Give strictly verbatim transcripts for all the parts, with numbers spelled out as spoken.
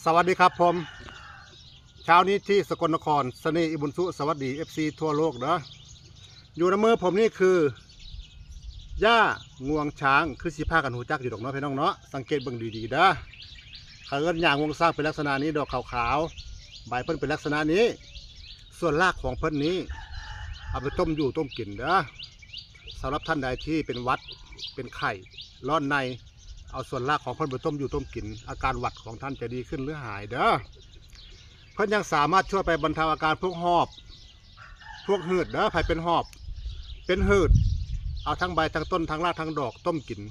สวัสดีครับผม เช้านี้ที่สกลนคร เสน่ห์อิบุญสุ สวัสดี เอฟซี ทั่วโลกเด้อ อยู่ในมือผมนี่คือ หญ้างวงช้าง คือสิพากันรู้จักอยู่ดอกเนาะพี่น้องเนาะ สังเกตเบิ่งดีๆเด้อ เขาเอิ้นหญ้างวงช้างเป็นลักษณะนี้ ดอกขาวๆ ใบเพิ่นเป็นลักษณะนี้ ส่วนรากของเพิ่นนี้ เอาไปต้มอยู่ต้มกินเด้อ สำหรับท่านใดที่เป็นหวัด เป็นไข้ ร้อนใน เอาส่วนรากของเพิ่นไปต้มอยู่ต้มกิน อาการหวัดของท่านจะดีขึ้นหรือหายเด้อ เพิ่นยังสามารถช่วยไปบรรเทาอาการพวกหอบ พวกหืดเด้อ ไผเป็นหอบ เป็นหืด เอาทั้งใบทั้งต้นทั้งรากทั้งดอกต้มกิน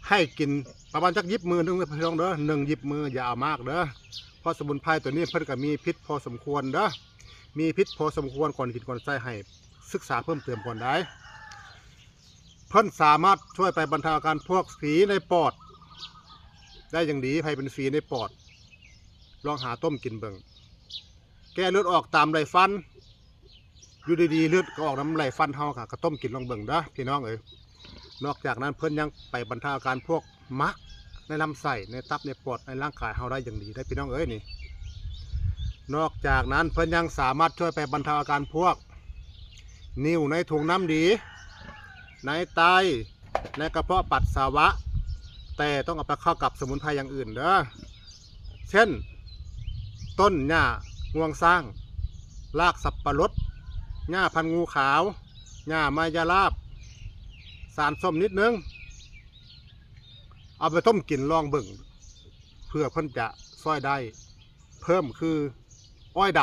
ให้กินประมาณจักหยิบมือหนึ่งเด้อพี่น้องเด้อ หนึ่งหยิบมืออย่าเอามากเด้อ เพราะสมุนไพรตัวนี้เพิ่นก็มีพิษพอสมควรเด้อ มีพิษพอสมควร ก่อนกินก่อนใช้ให้ศึกษาเพิ่มเติมก่อนได้ เพิ่นสามารถช่วยไปบรรเทาอาการพวกฝีในปอด ได้อย่างดี ไผเป็นฝีในปอด ลองหาต้มกินเบิ่ง แก้เลือดออกตามไรฟัน อยู่ดีๆเลือดก็ออกนำไรฟันเฮาค่ะ ก็ต้มกินลองเบิ่งเด้อพี่น้องเอ้ย นอกจากนั้นเพิ่นยังไปบรรเทาอาการพวกมักในลำไส้ ในตับ ในปอด ในร่างกายเฮาได้อย่างดีได้อพี่น้องเอ้ยนี่ นอกจากนั้นเพิ่นยังสามารถช่วยไปบรรเทาอาการพวก นิ่วในถุงน้ำดี ในไต ในกระเพาะปัสสาวะ แต่ต้องเอาไปเข้ากับสมุนไพรอย่างอื่นเด้อ เช่น ต้นหญ้างวงช้าง รากสับปะรด หญ้าพันงูขาว หญ้าไมยราบ สารส้มนิดนึง เอาไปต้มกินลองเบิ่ง เพื่อเพิ่นจะช่วยได้ เพิ่มคืออ้อยด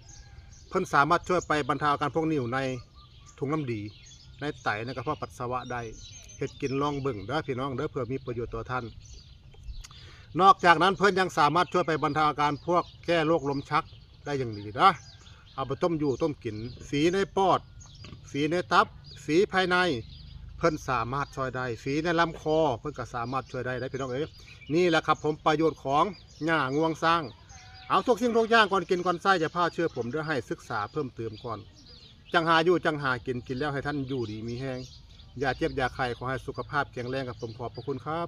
ำ เพิ่นสามารถช่วยไปบรรเทาอาการพวกนิ่วในถุงน้ำดี ในไต ในกระเพาะปัสสาวะได้ เฮ็ดกินลองเบิ่งเด้อพี่น้องเด้อ เพื่อมีประโยชน์ต่อท่าน นอกจากนั้นเพิ่นยังสามารถช่วยไปบรรเทาอาการพวกแก้โรคลมชักได้อย่างดีนะ เอาไปต้มอยู่ต้มกิน ฝีในปอด ฝีในตับ ฝีภายใน เพิ่นสามารถช่วยได้ ฝีในลำคอ เพิ่นก็สามารถช่วยได้ได้อพี่น้องเอ้ย นี่แหละครับผม ประโยชน์ของหญ้างวงช้าง เอาทุกสิ่งทุกอย่างก่อนกินก่อนใช้อย่าพลาดเชื่อผมเด้อ ให้ศึกษาเพิ่มเติมก่อน จั่งหาอยู่จั่งหากิน กินแล้วให้ท่านอยู่ดีมีแฮง อย่าเจ็บอย่าไข้ ขอให้สุขภาพแข็งแรงครับผม ขอบพระคุณครับ